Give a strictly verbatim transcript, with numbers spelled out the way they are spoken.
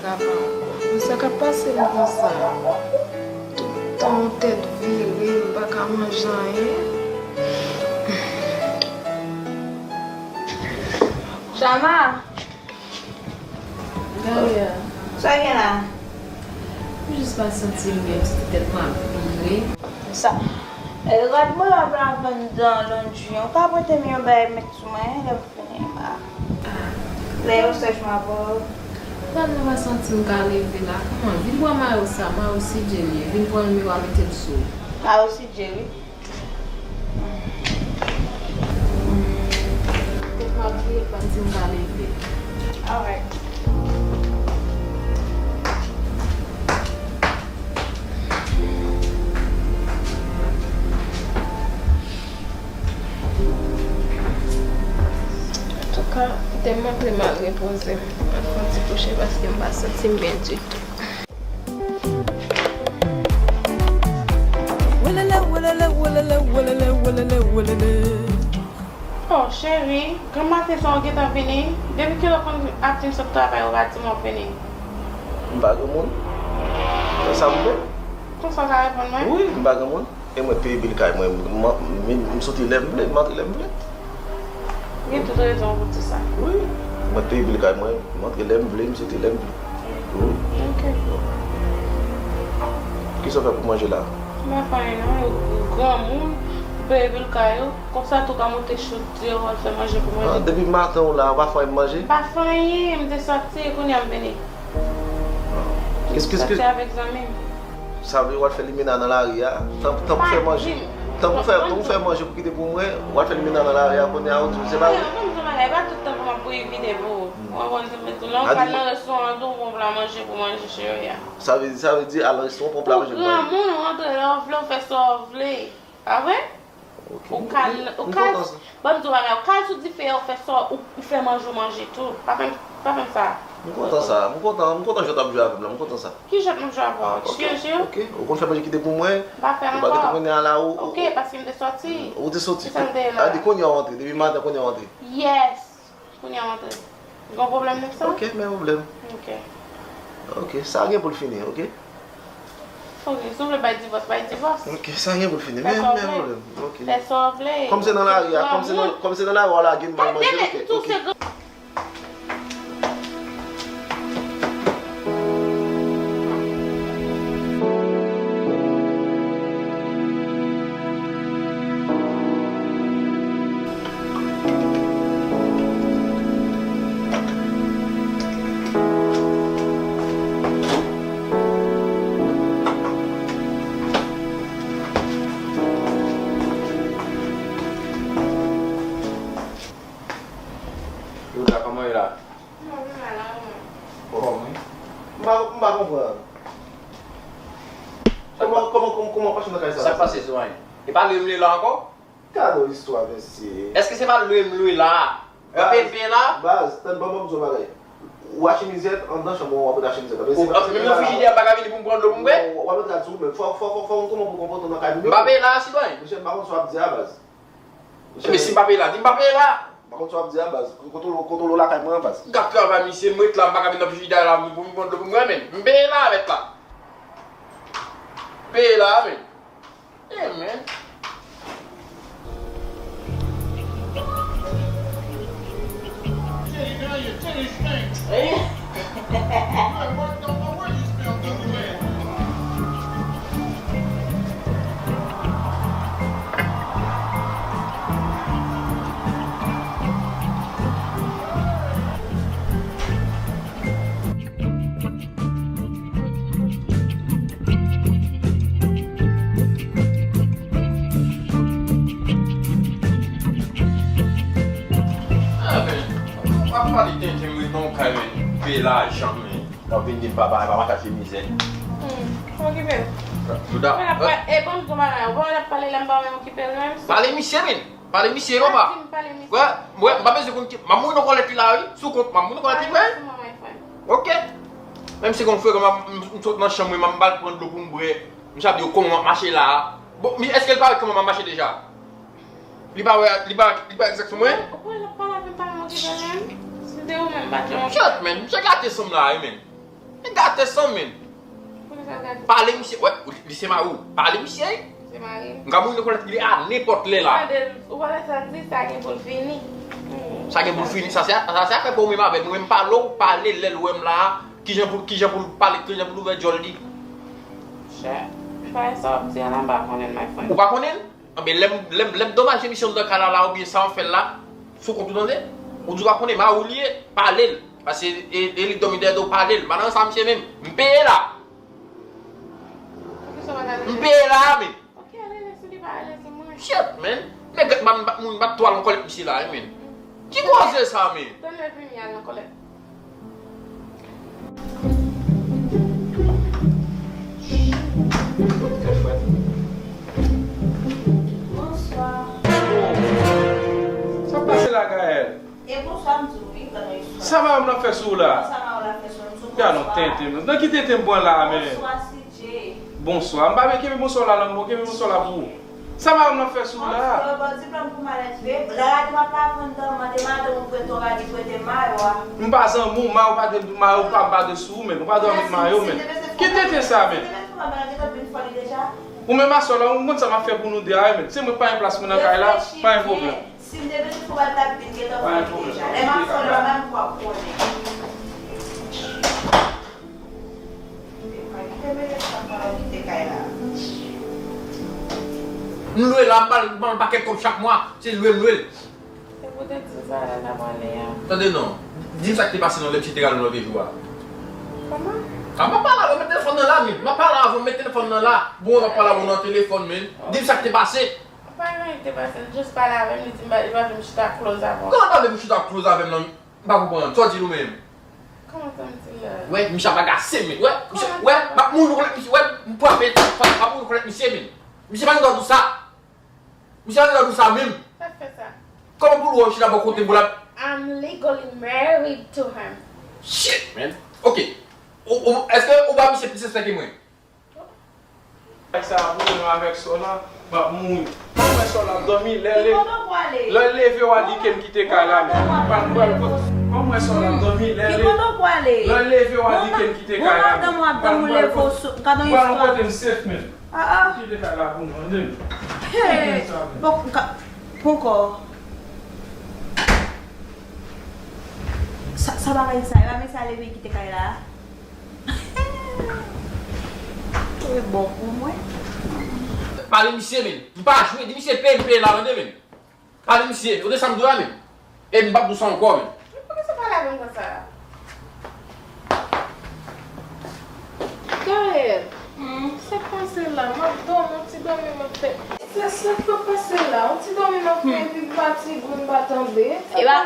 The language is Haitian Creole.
Sa pa ankò. Men sa k ap pase m konsa? Tout tan yon tèt vire, m pa ka manje anyen. Chama! Gade a. Sa gen la? M jis pa santi m byen, m santi tèt mwen ap vire. Sa. E, rad mwen ap lavann dan londri an. Ou ka prete m yon bagay met sou mwen, lè m fini, ma. Ah. Lè yo sèch, m a ba w. Rad mwen pa santi m ka leve la. Kòman? Vin pran mayo sa, mayo C J li ye. Vin pran l, m a mete l sou ou. Mayo C J, wi. Tèt m ap vire, pa di m pa leve. Alright. Antouka, kite m antre m al repoze m. M ap fè yon ti kouche paske m pa santi m byen ditou. Welele, welele, welele, welele, welele, welele. Oh, cheri, granmaten sa w gentan vini? Depi kilè w konn ap vin sot travay, ou pa di m w ap vini? M pa gen moun. Fè sa m vle. Konsa w ka reponn mwen? Wi, m pa gen moun. E mwen peye bil kay mwen, m, m, m soti lè m vle, m antre lè m vle. Gen tout rezon pou di sa. Wi. Mwen peye bil kay mwen, m antre lè m vle, m soti lè m vle. Wi. Ok. Kisa w fè pou manje la? M pa fè anyen non, yo granmoun, peye bil kay yo, konsa tou ka monte chodyè, w al fè manje pou manje. Ah, depi maten w la, w pa fè anyen manje? M pa fè anyen, m te soti, kounye a m vini. Kis, kis, kis. Soti avèk zanmi m. Sa vle w al fè limena nan lari a? Tan, tan pou fè manje. Tan pou fè, tan pou fè manje pou kite pou mwen, w al fè limena nan lari a kounye a, ou di se pa vre? Mwen, mwen, mwen, pa tout tan pou m ap bouyi vide pou ou. Ou konprann sa m di w la? Ou ka al nan restoran tou, ou pran pla manje pou manje, cheri a. Sa vle, sa vle di al nan restoran, pran pla manje pou manje. Ou granmoun, ou rantre lè w vle, ou fè sa w vle. Pa vre? Ok. Ou ka, ou ka, ban m di w bagay, ou ka al sou dife a, ou fè sa, ou, ou fè manje, ou manje tou. Pa fè m, pa fè m sa. M kontan sa, m kontan, m kontan jan w t ap jwe avè m la, m kontan sa. Ki jan m ap jwe avè w? Ok, ok. Ou konn fè manje kite pou mwen, ou pa gen tan konnen a la, ou, ou, ok, paske m te soti. Ou te soti. Se sa m te ye la. A di kounye a w antre, depi maten kounye a w antre. Yes. Kounye a w antre. Gen pwoblèm nèg sa? Ok, pa gen pwoblèm. Ok. Ok, sa gen pou l fini, ok? Ok, si w vle bay divòs, bay divòs. Ok, sa gen pou l fini. Fè sa w vle. Men, men pwoblèm. Ok. Fè sa w vle. Kòm se nan lari a, kòm se nan, kòm se nan lari a w lage m, m al manje, ok, ok. Louda, kòman w ye la? Mwen pi mal la, mwen. Kòman? M pa, m pa konprann. Kòman, kòman, kòman, kòman w pase nan kay sa? Sa k pase, Zoranj? E pa lwe m lwe la ankò? Gade yon istwa, mesye. Èske se pa lwe m lwe la? Baz, bebe la? Baz, tann, ban, ban m di w yon bagay. Ou achte mizèt anndan chanm ou an, w ap ret achte mizèt. Menm nan frijidè, m pa ka vini pou m pran dlo pou m bwè? W ap ret la sou ou menm. Fò, fò, fò, fò w konn kòman pou w konpòte w nan kay moun yo. M pa peye la, sitwayen. Mesye, m pa konn sa w ap di a, baz. Men si m pa peye la, di m pa peye la. M pa konn sa w ap di a, baz. Kontwole, kontwole w lakay mwen an, baz. Gad travay misye, m ret la, m pa ka vin nan frijidè la pou m pran dlo pou m bwè, menm. M peye la avèk la. Peye la, menm. Yeah, man. Ah, men, w ap pale tenten, m ret nan yon kay, men, peye lajan, men, w ap vin di m papa, papa chache mizè. Hmm, okipe m. Louda. Mwen ap pa-, e, ban m di w bagay, ou pa wè l ap pale la, m pa menm okipe l menm. Pale misye, men. Pale misye, papa. Di m pale misye. Wè, wè, m pa bezwen konn ki, m ap mouri nan kòlèt li la, wi. Sou kont, m ap mouri nan kòlèt li, wi. Pale sou mwen, frè. Ok. Menm si gon frè, m ap, m, m sot nan chanm mwen, m ap, m al pran dlo pou m bwè. Misye ap di w kòman m ap mache la a. Bon, mi, èske l pa wè kòman m ap mache deja? Li pa wè, li pa, li pa egzakteman wè? Ou pa wè l ap pale avè m, pa menm okipe l menm. Si se ou menm, m pa t janm okipe l. Kèt, men, misye gate san m la, wi, men. Atè san men. Pale misye, wè, li se mari w. Pale misye. Se mari m. M ka mouri nan kòlèt li a nenpòt lè la. Ou pa wè sa di, sa gen pou l fini. Sa gen pou l fini. Sa se, sa se afè pa w menm avè l. Mwen menm pale w, pale lè l wè m la. Kijan pou, kijan pou l pale, kijan pou l ouvè djòl li. Chè, m pa wè sa w ap di a la, m pa konnen l, my friend. Ou pa konnen l? Anben, lè m, lè m, lè m domaje misye anndan kay la, la, oubyen sa w fè l la, sou kont ou tande. Ou di w pa konnen, mari w li ye, pale l. Paske e, e li k dòmi dèyè do w, pale l. Madan sa misye menm, m peye la. M peye la, men. Ok, ale, lè si li pa ale sou mwen. Shit, man. Nèg m bat moun bat twal an kòlèt misye la, wi, man. Ki koze sa, man? Tann lè vini al nan kòlèt. Bonswa. Sa pase la, Gaël? E bonswa, m di w, wi, pandan istwa. Sa madanm nan fè sou ou la? Sa madanm nan fè sou mwen, m sou bonswa. Gade yon tenten, men. Nan ki tenten m pran la, men? Bonswa, C J. Bonswa. M pa vle kenbe bonswa la, non, m kenbe bonswa la pou ou. Sa madanm nan fè sou ou la? Bonswa, bon, diplòm pou malèt vre. Lè gade m ap lavan anndan, mande madanm ou prete w rad, li prete mayo a. M pa zanmi w, mayo pa de, mayo pa, pa de sou ou, men. Ou pa dwe met mayo, men. Ki tenten sa, men? Ou menm aswè la, ou konn sa m ap fè pou nou de a, men. Se mwen k pa gen plas mwen nan kay la, pa gen pwoblèm. Si m te bezwen fè w al t ap vin gentan fè l deja. Lè m ap fè w la menm, w ap konnen. Kite mete sa fò la, w kite kay la. M lwe la, m ba l, m ba l pakèt kòb chak mwa. Se lwe m lwe l. Se pou te di m sa lè n ap ale a. Tande non. Di m sa k te pase non lè misye te rale w lòt jou a. Kòman? A, m ap pale avè w, met telefòn nan la, men. M ap pale avè w, met telefòn nan la. Bon, m ap pale avè w nan telefòn, men. Di m sa k te pase. Pa gen anyen ki te pase, li jis pale avè m, li di m pa, li pa vle m chita close avè w. Kòman pa vle pou chita close avè m nan? M pa konprann. Sa w di l ou menm? Kòman sa m di l la? Wè, misye ap agase, men. Wè, misye, wè, m ap mouri kòlèt misye, wè, m frape, m ap mouri kòlèt misye, men. Misye pa gen dwa di w sa. Misye pa gen dwa di w sa menm. Sa k fè sa? Kòman pou l wè w chita bò kote m pou l ap I'm legally married to him. Shit, man. Ok. Ou, ou, èske ou ba misye plis respè ke mwen? Bagay sa a pou menm avèk sò la, m ap mouri. Ban m wè sò la ap dòmi, lè l leve, lè l leve w a di ke m kite kay la, men. Ban m wè sò la ap dòmi, lè l leve, lè l leve w a di ke m kite kay la, men. Ban m wè kote m safe, men. Kite kay la pou m, tande m. Bon, poko. Sa, sa bagay sa, e pa mesye a leve kite kay la? Ou bon pou mwen. Pale misye, men. M pa jwe. Di misye peye, m peye la, tande, men. Pale misye. Ou tande sa m di w la, men. E m p ap di w sa ankò, men. Poukisa w pale avè m konsa? Gaël, sa k pase la? M ap dòmi, yon ti dòmi m ap fè. Sa, sa k pase la? Yon ti dòmi m ap fè, epi m fatige, m pa tande. Sa k pase la?